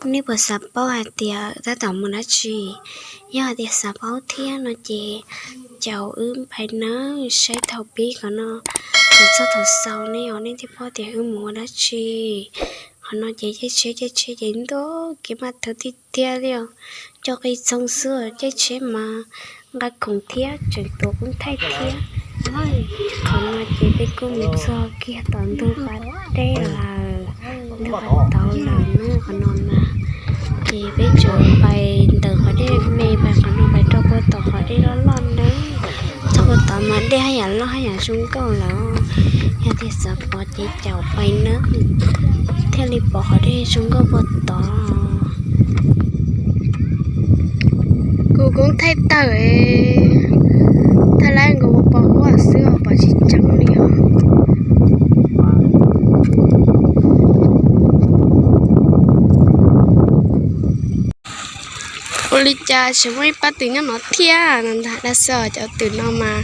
Nej puas xav paub hais tias tab tom mus dab tsi? Yog hais tias xav paub thiab no ces caum wb pais nawb, saib thaum pib qhov no, thaum txog thaum xaus ne os, nej thiaj paub tias wb mus ua dab tsi. Qhov no ces caij tsheb, caij tsheb ces ntuj kev mas thawv tiag tiag li os, coj qis txhoov xwb, caij tsheb mas nqa khoom thiab tseem tuav koob thaij thiab. Qhov no ces peb kuj mus txog kiag tom ntug pas dej lawm, ntug pas tauv lawm na qhov no na. Ces peb tseem pais ntawm qhov dej me pais qhov no pais rau puag tom qhov dej loj loj nawb. Txog puag tod mas dej haj yam loj haj yam zoo nkauj lawm. Yog tias xav pom ces caum pais nawb, thiaj li pom qhov dej zoo nkauj puag tod. Kuv koob thaij tawm, thaij lawm nkaus pos huab xwb os, pom tsis tseeb li os. Ua li cas tseem muaj ib pab twm nyob no thiab no ntag, dab xwb os, cov twm no mas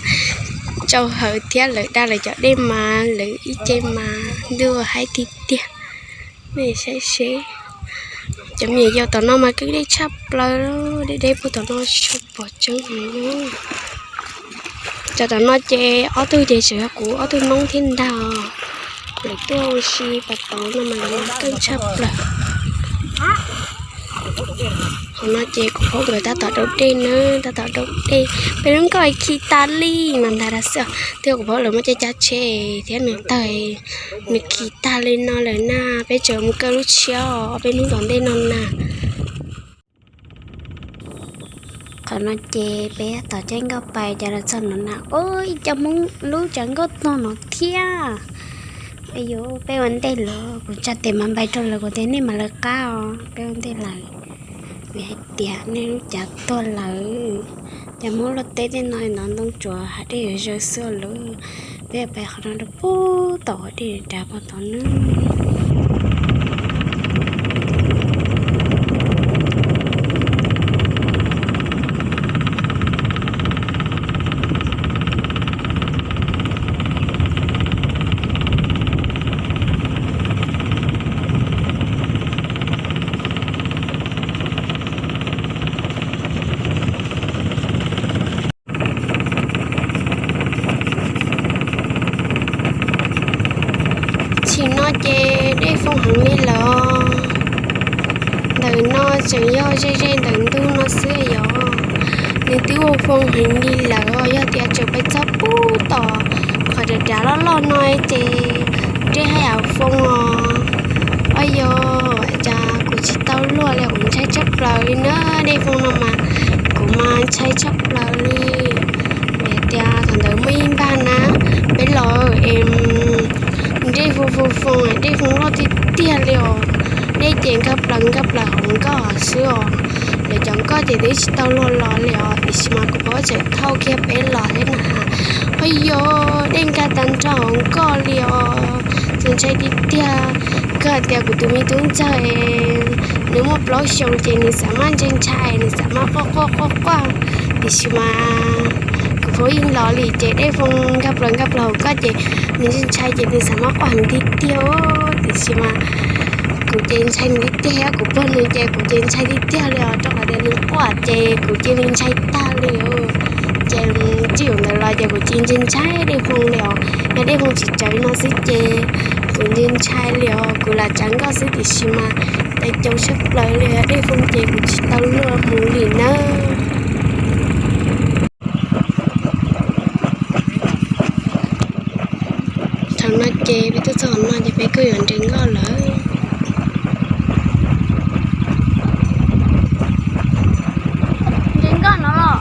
tsau hawv thiab, lawv da lawv cov dej mas lawv ib ce mas ntuj haib tiag tiag. Nej saib seb, cov me nyuam yaus tom no mas kwj deb tshaj plaws, deb deb puag tom no tsis tshua pom tseeb heev. Cov tom no ces ob tug ces tseem yog kuv ob tug noob thiab ntag. Lawv tuaj ua si pas tod no mas lawv mas keej tshaj plaws. Qhov no ces kuv phob nkawd tab tom daus dej na, tab tom daus dej. Peb lub nkoj khi tag li mas ntag dab xwb os. Thiab kuv phob lawv muaj caij cav tsheb thiab nws tawg, nws khi tag li no lawm na. Peb tseem mus kaw lub tshiab os, ob peb hnub tom ntej no na. Qhov no ces peb tom caij nkoj pais cas los txog no na. Ua ib co Hmoob lub tsav nkoj tog no thiab. Yuav peb ua ntej lawm, kuv tsa tes mas npais rau lawv, kuv tias nej mam lawv qab os, peb ua ntej lawm. Vim hais tias nej lub cav tuag lawm. Cas Hmoob luaj teb tej no ntov ntoo tsuas hav dej yuav zaws xwb lawm. Peb pais qhov no rau puag tom hav dej dav puag tod nawb. Tsim no ces dej foo heev li lawm. Ntawm no tseem yog ze ze ntawm ntug no xwb yom. Nws twb ua foo heev li lawm, yog tias tseem pais txog puag tom qhov dav dav loj loj no ces dej haj yam foo os. Au yos, cas kuv tsis tau luag li, kuv ntshai tshaj plaws li na. Dej foo no mas kuv mas ntshai tshaj plaws li. Vim tias thaum ntawd muaj ib npag na, peb los es dej foo foo foo, dej foo loj tiag tiag li os. Dej ces nkag plaws nkag plaws hauv nkoj xwb os. Lawv cov nkoj ces twb tsis tau luag los li os, tiam sis mas kuv pab tseem thauj kiag peb los thiab na. Au yos, dej nkag tag nrho hauv nkoj li os. Txaus ntshai tiag tiag. Kawg hais tias kuv tus me tub ntxawg es nws muaj plaub xyoos ces nws xav mas ntshai ntshai, nws xav mas quaj quaj quaj quaj. Tiam sis mas kuv pab yeej los li ces dej foo nkag plaws nkag plaws hauv nkoj ces nws ntshai ntshai ces nws xav mas quaj heev tiag tiag. Tiam sis mas kuv ces ntshai nws tiag tiag, kuv pog nws ces kuv ces ntshai tiag tiag li os, rau qhov tias nws quaj ces kuv cia li ntshai tag li os. Ces txij thaum ntawd los ces kuv cia li ntshai ntshai dej foo li os. Yog dej foo tsis tsawv no xwb ces kuv ntshai ntshai li os, kuv lam tsav nkoj xwb tiam sis mas tawv caus tshaj plaws li, dej foo ces kuv tsis tau luag mus li nawb. Thaum no ces peb tuaj txog no ces peb kuj yuav nres nkoj lawm. Nres nkoj no los?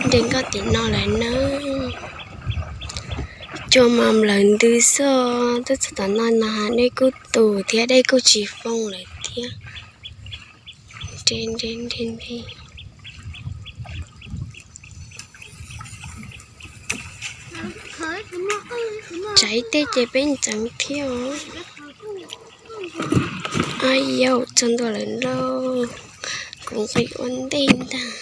Nres nkoj tim no lawm nawb. Cua mas nplawm ntws xwb, tuaj txog tom no no dej kuj tus thiab dej kuj tsis foo lawm thiab. Nres nres nres nres. Tsaiv tej ces peb ntxeev thiab os. Au yau, txog ntua lawm lauj, kuv nqis ua ntej ntag.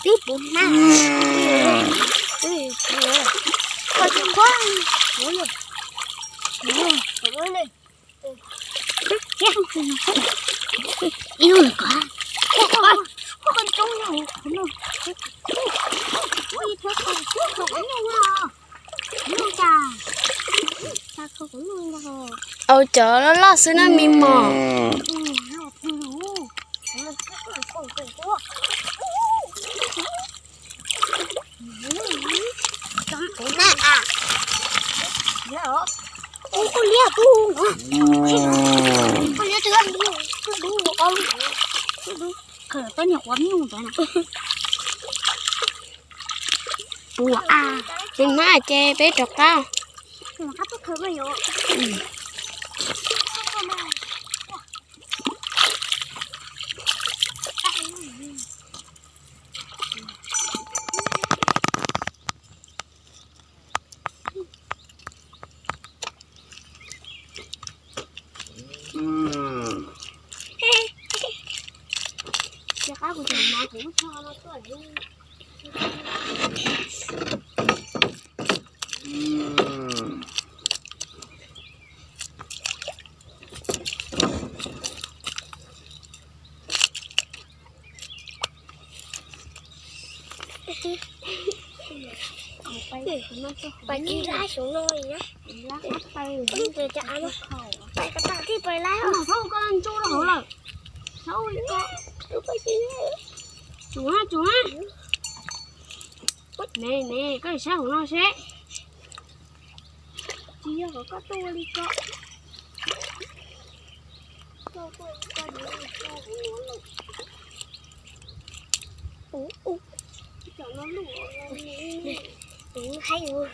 Twb puv na. Ib lub ko. Au, cov loj loj xwb na me mos. Puas a, ces mas ces peb rov qab. Pais ib lab xyov no li na. Pais ko taw thiaj pais lab. Tsuav na, tsuav na. Ne ne, koj saib hauv no seb. Tsis yog kom koj tuaj ua li ko. Ub, ub, cov no luj. Ub, haib ub.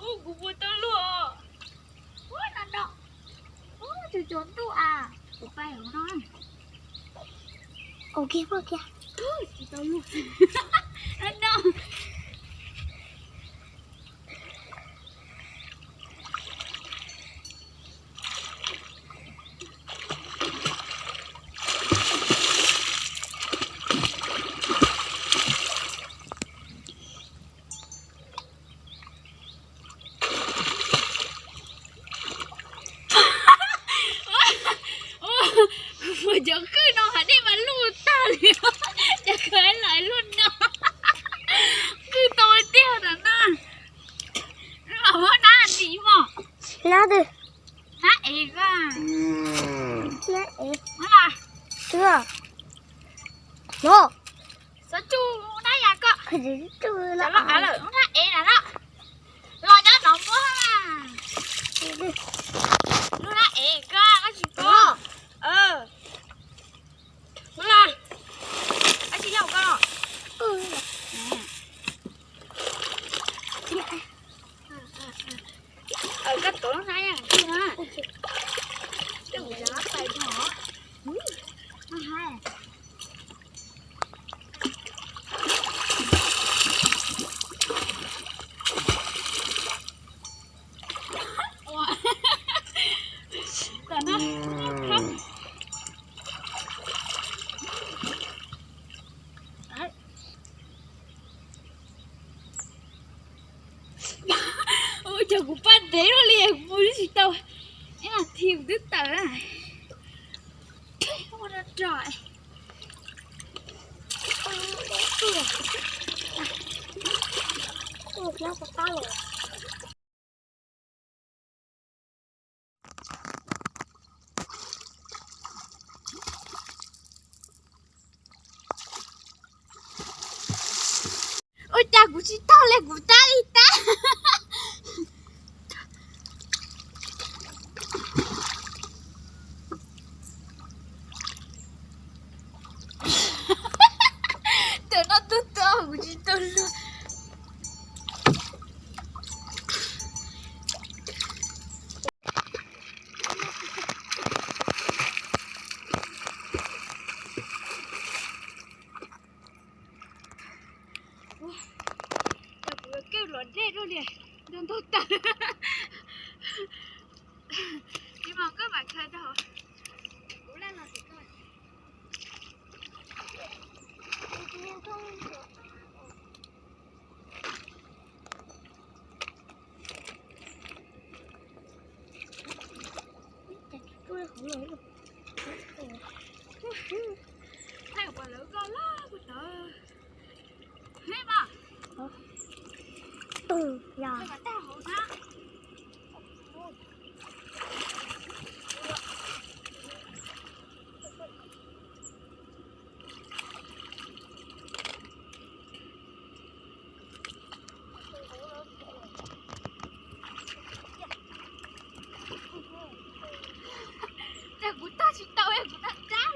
Ub, kuv puas tau luaj os. Ub, no no. Ub, tsuas tsuas ntuj as. Kuv pais hauv no. Ua kiag, ua kiag. Tsis tau luaj. No. Ua cov kwj no hais dej mas luj tag li, cas khav lais luaj no. Kwj tau tiag ntawm na. Los muab nab ntsis mos. Nab twg? Nab ev ko. Nab ev. Muab los. Los. Xov tsu nab yas ko. Los av lawm, muab nab ev na no. Los nyob no muab na. Lub nab ev ko, koj tsis pom. Muab los. Koj tsis yog ko. Koj tuav lub nab yas twg na. Koj mus cov nab pais no. Ua cas kuv paj ntev luaj li, kuv mus tsis tau ib nas this kuv twb tawm na. Ua rog rog. Ua cas kuv tsis tau li, kuv tab li tab. Tam no tub tub kuv tsis tau luag. Ces kuv yuav kawg los Yog. Kuv tag tsis tau, kuv tag dab.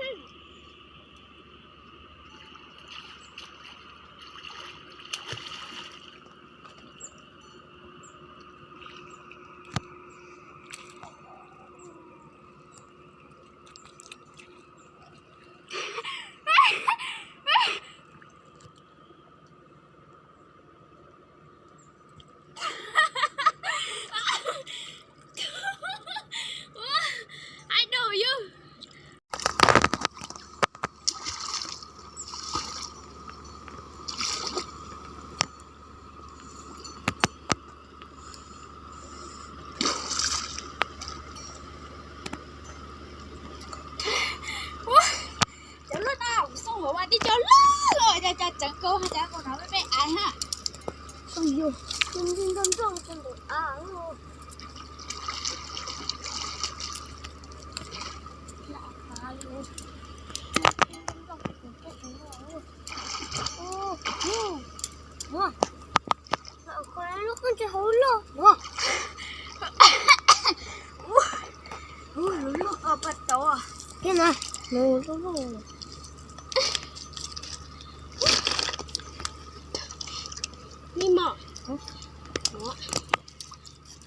Cov loj na, kuv xauj hauv ua tib co loj loj, cov tseem kawg, cov no me me aiv ha. Lub qab ntse hauv loj. Lub loj, paj tau. Thiab na, lub loj. Ni mom. Ua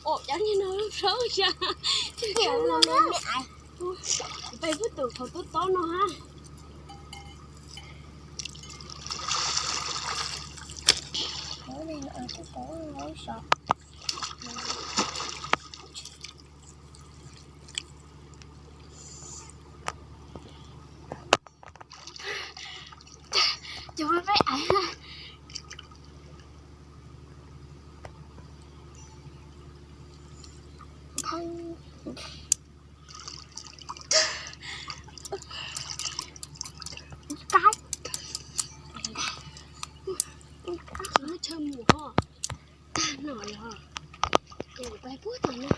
cov niag no plaub xya. Peb pub tus qhov tob tob no ha. Cov me me aiv. Kab. Chaw mus ho. Tag no los. Ces pais puag tom no.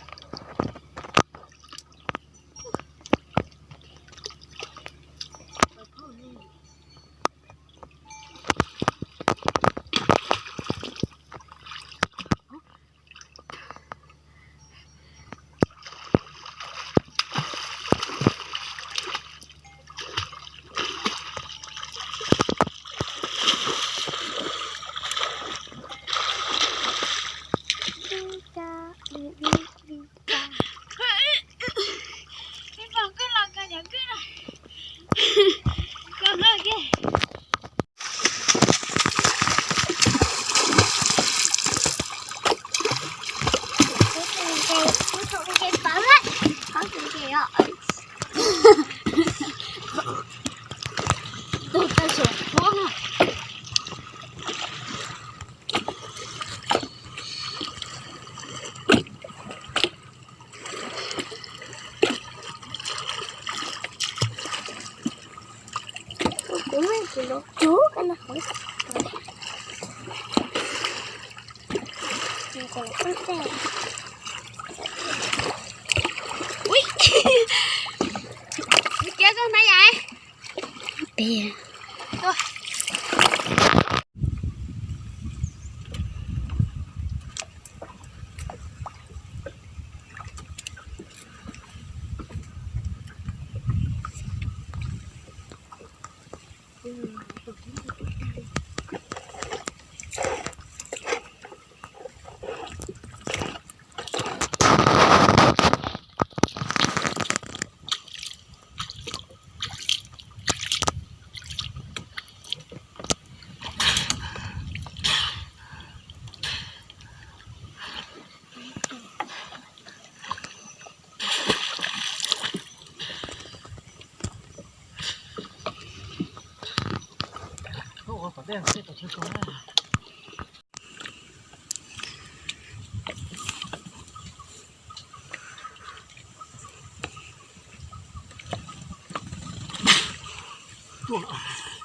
Ua kiag koj na yom.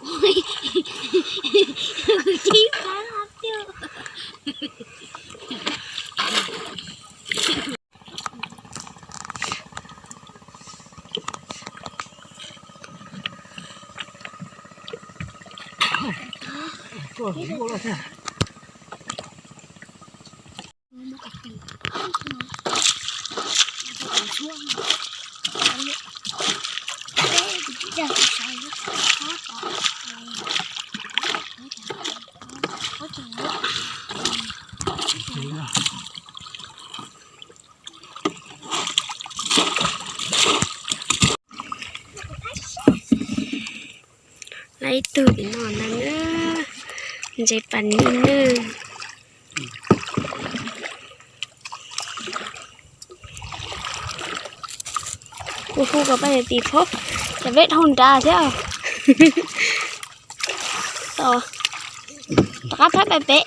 Ui, ib pab hab tiag. Lawv ib tug tim no na, ntses pas ni na. Kuv hu kom pab niam tis phob, ces peb dhau nrad thiab. Tom, rov qab phab pem pem.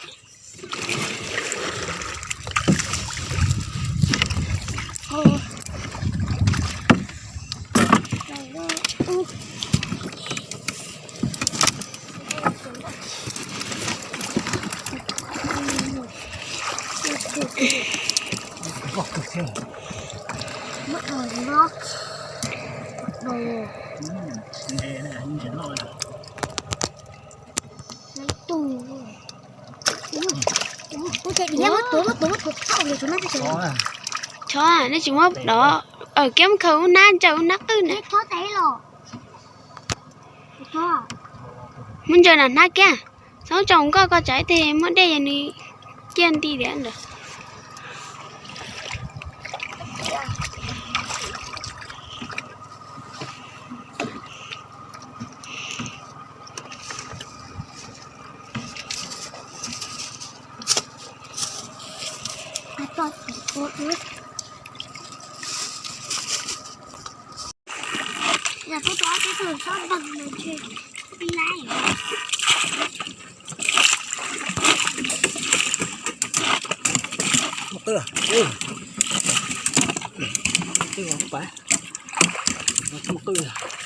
Tso, nej tsis muab dov, kiab mus khaws ub nab ntsaws ub nab qwj na. Muab ntsaws nram hnab kiag, txhob tso nkoj ko tsam ib teg muab dej yog nws ciaj nti tiag ntawd. Muaj qwj, muaj qwj, muaj qwj.